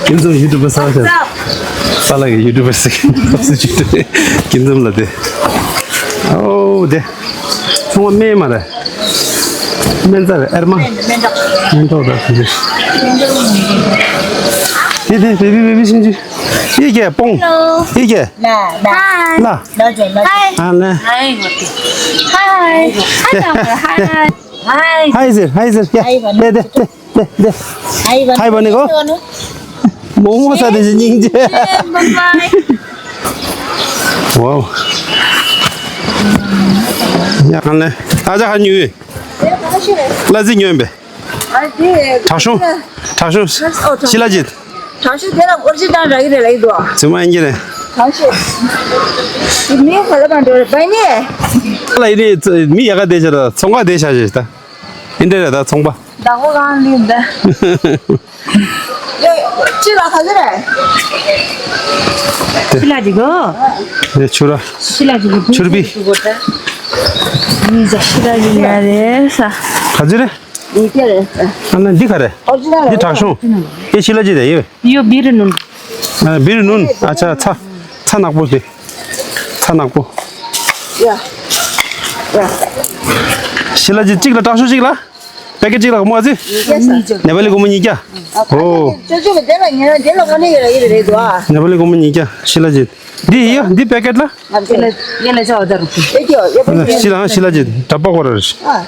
ཀུན་འཛོམས་ཡུ་ཊུབ་པ་གསར་པ་ཆགས་ད། ས་ལ་གི་ཡུ་ཊུབ་པ་ཟེར་གི་ཀུན་འཛོམས་ལ་དེ། ཨོ་དེ། ཚོང་པ་སྨན་མ་རེད། སྨན་རྩྭ་རེད། ཨེར་མ། སྨན་ཏོག་དང་དེ་འདྲ། དེ་དེ་བེ་བི་བེ་བི་ཤིང་ཅི། ཡི་གེ་སྤོང་། ཡི་གེ་ལ་ལ་ལ་ལ་ལ་ཧའི། ཧའི། ཧའི། ཧའི། ཧའི། ཧའི་ཟེར། ཧའི་ཟེར། ཡ། ཧའི་བ་ནི། དེ་དེ་དེ་དེ་དེ། ཧའི་བ་ནི། ཧའི་བ་ནི་གོ། མོག་མོག་ས་དེ་བཞིན་སྙིང་རྗེ། ཝའོ། ཡ་ཧ་ལས། ཨ་ཅག་ཧ་ཉུ་ཡི། ལ་ཟི་ཉོན་པས། ཨ་དེ། དྲག་ཤོང་། དྲག་ཤོང་། ཨོ་དྲག་ཤི་ལ་ཇིད། དྲག་ཤོང་དེ་ལ་ཨོ་རི་ཇི་ནལ་རག་གི་རེད་ལབ་ཀྱི་འདུག་ཚོད་མ་ཡིན་གྱི་རེད། དྲག་ཤོང་། དེ་མི་ག་ལ་མ་འགྲོ་རེད་པ་ནི། ལ་ཡིན་ནི་མི་ཡག་ག་བསྡད་ཤག་ད་ཚོང་ཁང་བསྡད་ཤག་ཞེས་ད། ཡིན་འདྲ་རེད་ད་ཚོང་པ། བདག་པོ་གང་ལ་ཡིན་ད། ཡ། ཅི་ལ་ག་ཚོད་རེད། ཤི་ལ་ཇི་གོ། ཨེ་ཆུ་ར། ཤི་ལ་ཇི་གོ། ཆུར་བི། མི་ཟ་ཤི་ལ་ཇི་ཡ་རེད་ས། ག་ཚོད་རེད། ཡི་གེ་རེད། ཨ་ན་འདི་ག་རེ། ཨོ་རི་ཇི་ནལ་འདི་རེད། དྲག་ཤོང་། ཨེ་ཤི་ལ་ཇི་དེ་ཡོད། ཡོད་བི་རི་ནུན། ཨ་བི་རི་ནུན། ཨ་ཆ་ཚ། ཚ་ནག་པོ་དེ། ཚ་ནག་པོ། ཡ། ཡ། ཤི་ལ་ཇི་གཅིག་ལ་དྲག་ཤོང་གཅིག་ལ། པེ་ཀེ་ཊི་གཅིག་ལ་སྒོར་མོ་ག་ཚོད། ཉིས་བརྒྱ་ས། ནེ་པ་ལི་སྒོར་མོ་ཉིས་བརྒྱ། ཨོ། ཅོ་ཅོ་གི་དེ་ལ་ཉེ་ར་དེ་ལ་ངོ་ནས་ཡོད་ར་ཡོད་རེད་དོ་ཨ། ནེ་པ་ལི་སྒོར་མོ་ཉིས་བརྒྱ་ཤི་ལ་ཇི། འདི་ཡོད་འདི་པེ་ཀེ་ཊི་ལ། ང་ཚོ་ལ་ཡེ་ལ་ཆ་ཨོ་ད་རུ། ཨེ་ཀྱོ་ཡེ་པ་ཤི་ལ་ཤི་ལ་ཇི་འདྲ་པོ་གོ་ར་རེད། ཨ།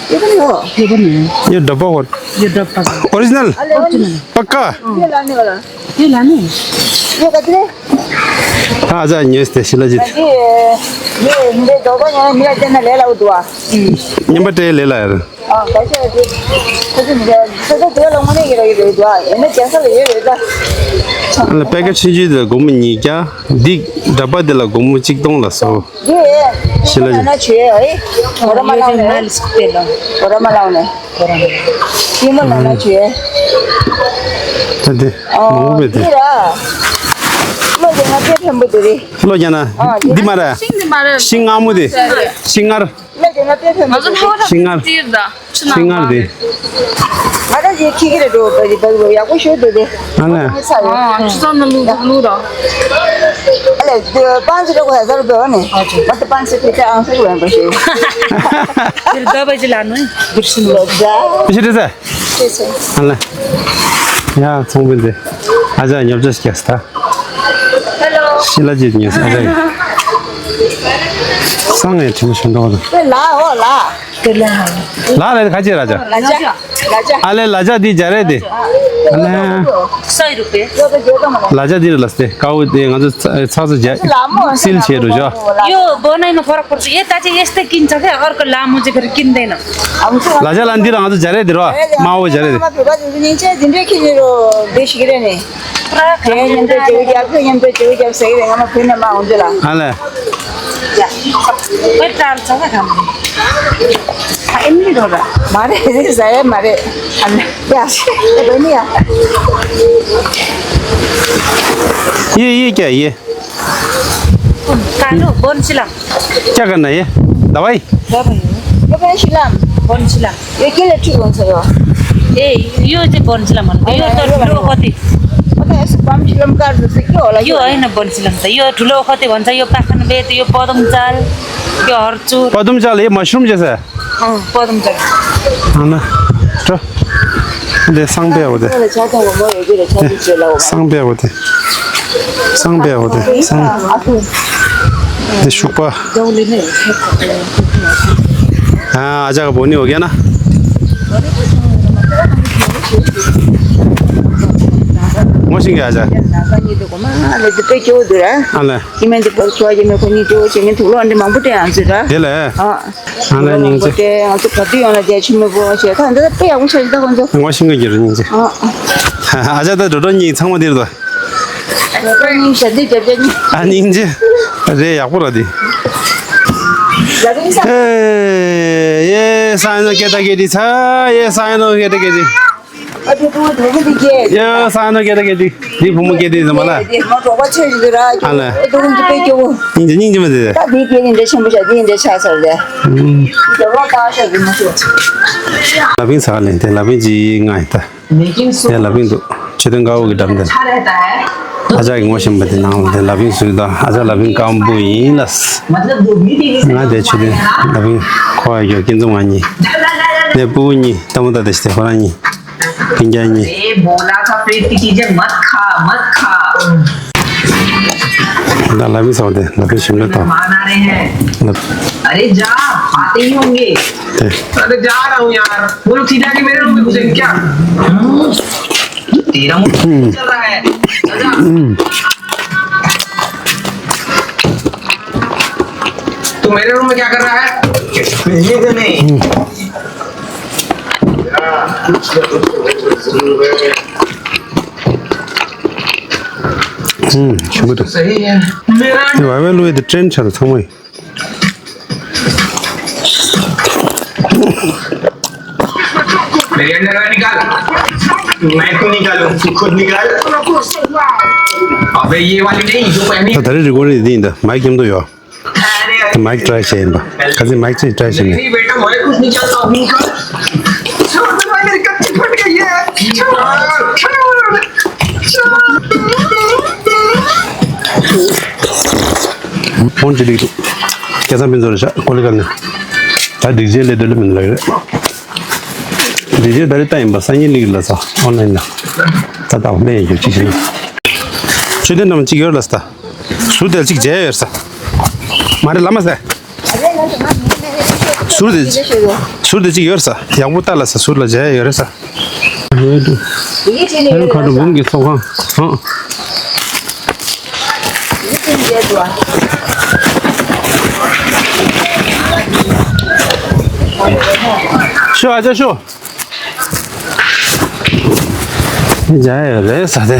ཡེ་པ་ནི་ཡོ། ཡེ་པ་ནི་ཡོ། ཡེ་འདྲ་པོ་གོ། ཡེ་འདྲ་པོ་གོ། ཨོ་རི་ཇི་ནལ། ཨ་ལེ་ཨོ་རི་ཇི་ནལ། པ་ཀ། ཡེ་ལ་ནི་ག་ལ། ཡེ་ལ་ནི། ཡེ་ག་ཚོད། ཨ་ཅག་ཉོས་ཏེ་ཤི་ལ་ཇི། ད་འདི་ཡེ་འདི་རྡོག་པ་ཉོས་ན་མི་ལ་བསྟན་ན་ལས་སླ་པོ་འདུག་ཨ། ཉན་པ་སྤྲད་ལས་སླ་ཡ་རེད། ཨ་ག་ཤེད་དེ། ཁོ་ཚོ་མི་ཁོ་ཚོ་དེ་ལ་དངོས་གནས་ཡོད་ར་ཡོད་རེད་འདུག་ཨ། ཡིན་ན་རྒྱལ་ས་ལ་ཡོད་རེད་ད། ཨ་ལ་པེ་ཀེ་ཊི་ཆུང་ཆུང་དེ་ལ་སྒོར་མོ་ཉིས་བརྒྱ། འདི་འདྲ་པོ་དེ་ལ་སྒོར་མོ་གཅིག་སྟོང་ལ་སོ། འདི་ཤི་ལ་ཇི། ན་ན་ཆུ་ཡོད་ཨེ། འོ་ར་མ་ལའོ་ནས། འོ་ར་མ་ལའོ་ནས། ཤི་མོ་ན་ན་ཆུ་ཡོད། ད་དེ་མང་པོ་མེད་དེ། འདི་ར། ལོ་རྒྱ་ན་དཔེ་ཕན་པོ་དེ་རེད། ལོ་རྒྱ་ན། ཨ་འདི་མ་རེད། ཤིང་འདི་མ་རེད། ཤིང་མངར་མོ་དེ། ཤིང་མངར། ལ་དེ་ང་དཔེ་ཕན་པ་ང་ཚོ་ལྷ་ཡག་པོ་ཞིག་ཤིང་མངར། ཤིང་མངར་རེད། ང་ད་ཅིག་ཁྱི་ཁྱི་རེད་འགྲོ་བ་ཡག་པོ་ཞུ་འདུག་དེ། ཨ་ལས། ཨ་ཆུ་ཚང་ན་ལུག་ལུག་ར། ཨ་ལས་དེ་པང་ཅི་ར་གོ་ཧ་ཟར་འདོ་ནི། ཨ་ཆུ། མ་དེ་པང་ཅི་ཁྱི་ཁྱི་ཨང་སར་བན་པ་ཞུ། དེར་འདོ་བ་ཅི་ལ་ནི་འདིར་ཤི་ནོ། ལོ་ཇ། ཨ་ཆུ་དེ་ཟ། ཨ་ལས། ཡ་ཚོང་དཔོན་དེ། ཨ་ཅག་ཉོབ་ཅག་ཤི་ཀྱ་སི་ད། ཤི་ལ་ཇི་ཉོས་ཨ་ཅག་ཡིན། སང་ངས་དྲི་མ་ཞུ་འགྲོ་བ་དང་། ལ་འོ་ལ། ལ་ལ་ཁ་ཅི་ར་ཅག་ལ་ཅག་ལ་ཅག་ཨ་ལས་ལ་ཅག་འདི་རྒྱ་རེད་དེ། ཨ་ལས། ས་ཡི་རུ་པེ། ལ་ཅག་འདི་རུ་ལ་སྟེ་ཀའུ་དེ་ང་ཚོ་ཚ་ཚ་ཚ་རྒྱ་སིལ་བྱེད་རུ་ཇོ། यो बनाइन फरक पर्छ। यता चाहिँ यस्तै किन्छ क्या, अर्को लामो चाहिँ फेरि किन्दैन। ལ་ཅག་ལ་འདི་ར་ང་ཚོ་རྒྱ་རེད་དེ་རོ། མ་འོ་རྒྱ་རེད་དེ། ཨ་ལས། ཁྱེད་མཉམ་དུ་བྱེད་རྒྱབ་ཁྱེད་མཉམ་དུ་བྱེད་རྒྱབ་ཟེར་གི་རེད། ང་མ་བུ་ནས་མ་འོང་རྒྱུ་ལ། ཨ་ལས། ཡ། ཁོས་ཀྲང་ཚང་ག་གམ། ཨ་ཨེ་མི་རོ་ར། མ་རེད་ཟ་ཡ་མ་རེད། ཨ་ལས། ཡ་ཤི་ཨེ་བེ་ནི་ཡ། ཡེ་ཡེ་ཀྱ་ཡེ། कालो बोन सिलम। क्या करना है ये? दवाई? दवाई। यो पनि सिलम। बोन सिलम। यो केले ठिक हुन्छ यो? ए, यो चाहिँ बोन सिलम भन्नु। यो त ठुलो ओखती। म त यसो बम सिलम काट्छु कि होला यो कि? होइन बोन सिलम त, यो ठुलो ओखती भन्छ, यो पाखन बेत, यो पदम चाल, यो हर्चु। पदम चाल, ये मशरूम जैसा है। अँ, पदम चाल। है ना? तो འདི་སང་པའོ་དེ། སང་པའོ་དེ། སང་། འདི་ཤུག་པ། ཨ་ཅག་ག་བོ་ནི་འོ་གེ་ན། ངོ་ཤིང་གི་ཨ་ཅག་ཨ་ལེ། ཨ་ལེ། ཨ་ལེ་སྙིང་རྗེ། ང་ཚོ་ག་དུས་ཡོང་ལ་དེ་ཆུ་མོ་པོ་ཞེས་ཁ་འདི་དཔེ་ཡག་པོ་ཆགས་ཤིག་ད་ཁོང་ཚོ། ངོ་ཤིང་གི་རེད་སྙིང་རྗེ། ཨ་ཅག་ད་འགྲོ་འགྲོ་གཉིས་ཚང་མ་འདིར་དོ། འགྲོ་འགྲོ་གཉིས་ཞབས་འདེགས་རྒྱབ་རྒྱབ་གཉིས། ཨ་སྙིང་རྗེ། རེད་ཡག་པོ་ར་དེ། ཨེ་ཡེ་ས་ཡ་ནོ་སྐད་ད་སྐད་དི་ཚ་ཡེ་ས་ཡ་ནོ་སྐད་ད་སྐད་དི། ཨ་དེ་ཏུ་དུ་གི་དེ་ཀྱེ། ཡ་ས་ནོ་སྐད་ད་སྐད་དི། དེ་བུ་མོ་སྐད་དི་ཟེར་མ་ལ། དེ་མ་གྲོགས་པ་ཆེ་ཞིག་ར། ཨ་ལ། ཨེ་དུ་ཀུན་གྱི་དཔེ་སྐྱོ་བོ། སྙིང་རྗེ་སྙིང་རྗེ་མ་དེ། ད་དེ་སྐད་དི་འདྲ་ཆེན་པོ་ཤ་དེ་འདྲ་ཆ་ཚར་དེ། ཨུམ། དེ་རོ་ད་ཤ་གི་མ་ཤོ། ལ་ཕིང་ས་ག་ལེན་དེ་ལ་ཕིང་ཅི་ང་ཡི་ད། དེ་ལ་ཕིང་དུ་ཆོས་དོན་དཀར་པོ་གི་འགྲམ་དེ། ཨ་ཅག་གི་ངོ་ཤེས་པ་དེ་ནང་ལ་དེ་ལ་ཕིང་སུ་ད་ཨ་ཅག་ལ་ཕིང་སྐམ་པོ་ཡིན་ལ། ང་དེ་ཆོས་དོན་ལ་ཕིང་ཁོ་ཡ་གྱོ་སྐྱིད་འཛོམས་ང་གཉིས། དེ་སྤུ་གུ་གཉིས་ལྟད་མོ་ལྟ་དེ་ཤི་དེ་ཁོ་རང་གཉིས། ཕིང་རྒྱ་གཉིས། अरे बोला था प्रेत की चीजें मत खा, मत खा। ད་ལ་ཕིང་སོང་དེ་ལ་ཕིང་ཞིམ་ལ་ཐོག मेहमान आ रहे हैं। अरे जा, आते ही होंगे। अरे जा रहा हूँ यार। वो लोग सीधा के मेरे रूम में घुसेंगे क्या? तेरा मुंह चल रहा है। जा, जा। तू मेरे रूम में क्या कर रहा है? ये तो नहीं। हम्म, शुक्र। सही है। मेरा ये भाई, भाई, लो, ये तो ट्रेंड चल रहा था, भाई। मेरी अंडरवेयर निकाल। मैं क्यों निकालूं? तू खुद निकाल। अबे ये वाली नहीं, जो पहनी। ད་ད་རེས་རི་ཀོར་ཌི་འདི་ཡིན་ད། མའིག་མཉམ་དུ་ཡོད། ད་མའིག་ཊི་རའི་བྱས་ཡིན་པ། ཁ་སང་མའིག་ཊི་རའི་བྱས་ཡིན། नहीं बेटा, मैं कुछ नहीं चाहता हूँ। छोड़ दो, मेरी कच्ची फट गई है। छोड़, छोड़, छोड़। ཕོན་ཅི་ལིག་སྐལ་བཟང་ཕུན་ཚོགས་རེད་ཤག་ཀོ་ལི་གལ་ནས། ད་སྒྲིག་ཆས་ལས་དོན་ལ་མི་འདུག་ལབ་རེད། སྒྲིག་ཆས་ད་རེས་ལྟ་ཡིན་པ་སང་ཉིན་ལིག་ལ་ས་ཨོན་ལན་ལ། ད་ད་ལྷན་ཡོད་ཅིག་བྱེད་ན། ཆོས་ལྡན་རྣམས་གཅིག་ཡོད་ལ་ས། ཟུར་དེར་གཅིག་མཇལ་ཡོད་ས། མ་རེད་ལ་མ་ཟེ། ཟུར་དེ་ཟུར་དེ་གཅིག་ཡོད་ས། ཡག་པོ་ལྟ་ལ་ས། ཟུར་ལ་མཇལ་ཡོད་རེད་ས། ཧེ་རུ་ཁ་རུ་འབུམ་གྱི་ཚོགས་ཁང་། ཧང་། ཤོ་ཨ་ཅག་ཤོ། མཇལ་ཡོད་རེད་ས་དེ།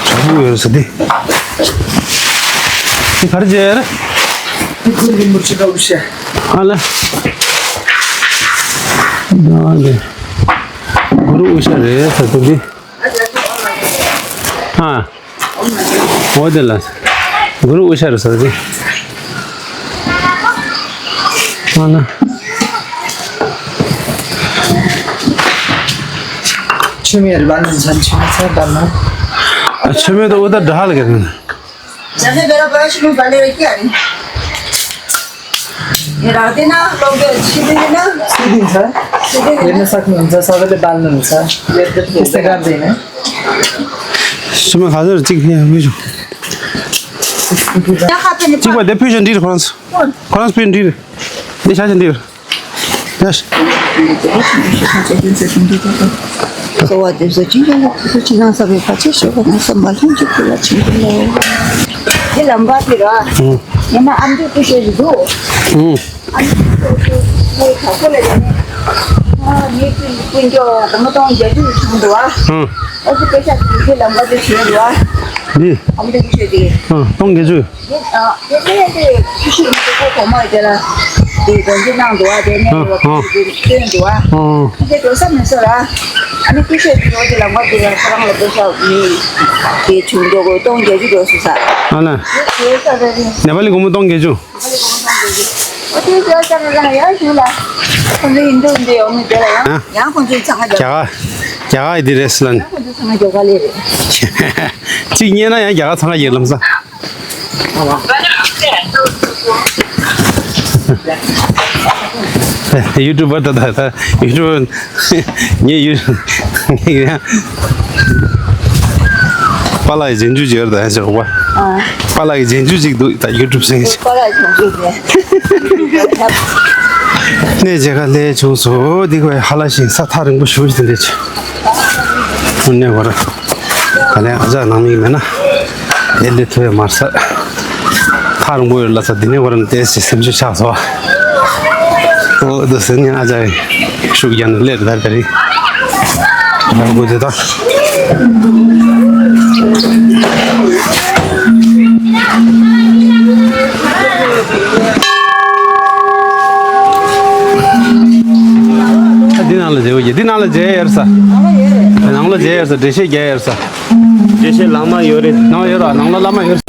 ཆུ་བོ་ཡོད་ས་དེ། དེ་ག་རེ་མཇལ་ཡོད་རེད། དེ་གུ་རུ་རིན་པོ་ཆེ་དང་དབུ་ཞྭ། ཨ་ལ། ཨ་ལ། གུ་རུ་དབུ་ཞྭ་རེད་ས་དེ་འདི། ཨ། འོ་དེ་ལ། གུ་རུ་དབུ་ཞྭ་རུ་ཟེར་དེ། ཨ་ན། མཆོད་མེ་རི་བ་ནན་ཚན་མཆོད་མེ་ཚར་བཏང་ན། ཨ་མཆོད་མེ་དང་འོ་ད་འདྲ་ཧ་ལ་གེ་ན། ཟ་ཧེ་བེ་ར་བ་ཤི་མི་བ་ལེ་རེ་ཀྱ་རེ། ཡེ་ར་དེ་ན་ལོག་གེ་ཤི་དེ་ན། སུ་དེ་ཚ། སུ་དེ་ཡེ་ན་ས་ཁུ་ན་ཚ་ས་བེ་ལེ་བ་ལ་ན་ཚ། ཡེ་དེ་ཚེ་ག་དེ་ན། ཤི་མ་ཁ་ཟེར་གཅིག་ཡ་མི་ཤོ། གཅིག་པ་དེ་ཕུལ་ཞིག་འདྲི་རེད་ཁོ་རང་ཚོ། ཁོ་རང་ཚོ་ཕུལ་འདྲི་རེད། དེ་ཤ་ཞིག་འདྲི་རེད། ཡ་ཤ། གསོལ་བ་འདེབས་སོ་སྤྱི་ཡོངས་ལ་ཕུལ་ཚུལ་ཕྱི་ནང་གསང་བའི་བར་ཆད་ཞི་བ་ནས་སམ་མ་ལྷུན་གྱིས་ཕུལ་བ་ཆེན་པོ་ལོ། དེ་ལམ་བར་དེ་ར། ཡིན་ན་ཨམ་ཅོག་ཏུ་ཤོད་ཀྱི་འདུག་ཨམ་ཅོག་ཏུ་ཤོད་ཀྱི་ཁ་ཁོ་ལ་ཡིན། ཨ་ནི་ཀུན་ཀུན་ཀྱོ་དང་མ་གཏོང་རྒྱ་ཆུ་ཆུང་འདུག་ཨ། ཨོ་ཙི་པེ་ཤ་དེ་ལམ་བར་དེ་ཤོད་འདུག་ཨ། ཨམ་ཅོག་ཏུ་ཤོད་དེ། ཨ་གཏོང་རྒྱ་ཆུ། དེ་ཨ་དེ་ནས་དེ་ཕྱི་ཕྱི་མི་ཚོ་གོ་མ་དེ་ལ་དེ་དོན་གྱི་གནང་འདུག་ཨ། དེ་ནས་ཨ་ཨ་དེ་སྟོན་འདུག་ཨ། ཨ་དེ་འགྲོ་ས་མེད་ས་ར། ཨ་ནི་ཀུ་ཤོད་དེ་ཡོད་དེ་ལ་མ་དེ་ལ་ཁོ་རང་ལ་པེ་ཤ་མི་དེ་བྱུང་འགྲོ་གོ་གཏོང་རྒྱ་ཆུ་འགྲོ་སུ་ས། ཨ་ལ། དེ་དེ་ས་ར་རེད། ནེ་པ་ལི་སྒོར་མོ་གཏོང་བརྒྱད་ཅུ། ཨ་དེ་ས་ར་ར་ཡ་ཞུ་ལ། ཁོང་ཚོ་ཡིན་འགྲོ་འདི་ཡོང་མི་དེ་ལ་ཡང་ཡང་ཁོང་ཚོའི་ཚང་མ་རྒྱ་གར་རྒྱ་གར་ཡི་དེ་རེད་ལ། ཁོང་ཚོ་ཚང་མ་རྒྱ་གར་ལས་རེད། གཅིག་རྙེད་ན་ཡང་རྒྱ་གར་ཚང་མ་ཡིན་ལམ་སང་། ཨ་ལ། ཡུ་ཊུབ་པར་ད་ད་ད་ཡུ་ཊུབ་ངས་ཡུ་ངས་ཡང་པཱ་ལགས་ཀྱི་རྗེས་འཇུག་ཅིག་ཡོད་རེད་ད་ཡང་ཅིག་གོ་པ། པཱ་ལགས་ཀྱི་རྗེས་འཇུག་ཅིག་འདུག་ད་ཡུ་ཊུབ་ཟེར་མཁན་ཅིག་པཱ་ལགས་ཀྱི་རྗེས་འཇུག་རེད། གནས་མཇལ་ཁ་ལས་བྱུང་སོ་འདི་ག་ཧ་ལ་ཞིང་ས་ཐག་རིང་པོ་ཞུ་བཞིན་རེད་ཅིག་གནས་སྐོར་ག་ལེ་ཨ་ཅག་ནང་མི་མེད་ན་དེ་སླེབས་ཐུབ་ཡ་མ་རེད་ས། ཐག་རིང་པོ་ཡོད་ལ་ས་འདི་ནས་སྐོར་ནས་བལྟས་ཞེས་སེམས་ཤུགས་ཆག་སོང་། ཨོ་འདི་ཟེར་ནས་ཨ་ཅག་ཤུགས་རྒྱག་ནས་སླེབས་རེད་ད་རེད། ཡང་དགོས་དེ་དང་། འདི་ནང་ལ་མཇལ་བ་ཡིན། འདི་ནང་ལ་མཇལ་ཡ་ཡོད་ས། ནང་ལ་མཇལ་ཡ་ཡོད་ས། འགྲེལ་བཤད་རྒྱག་ཡ་ཡོད་ས། འགྲེལ་བཤད་ལམ་ཡོད་རེད། ནང་ཡོད་ར་ནང་ལ་བླ་མ་ཡོད།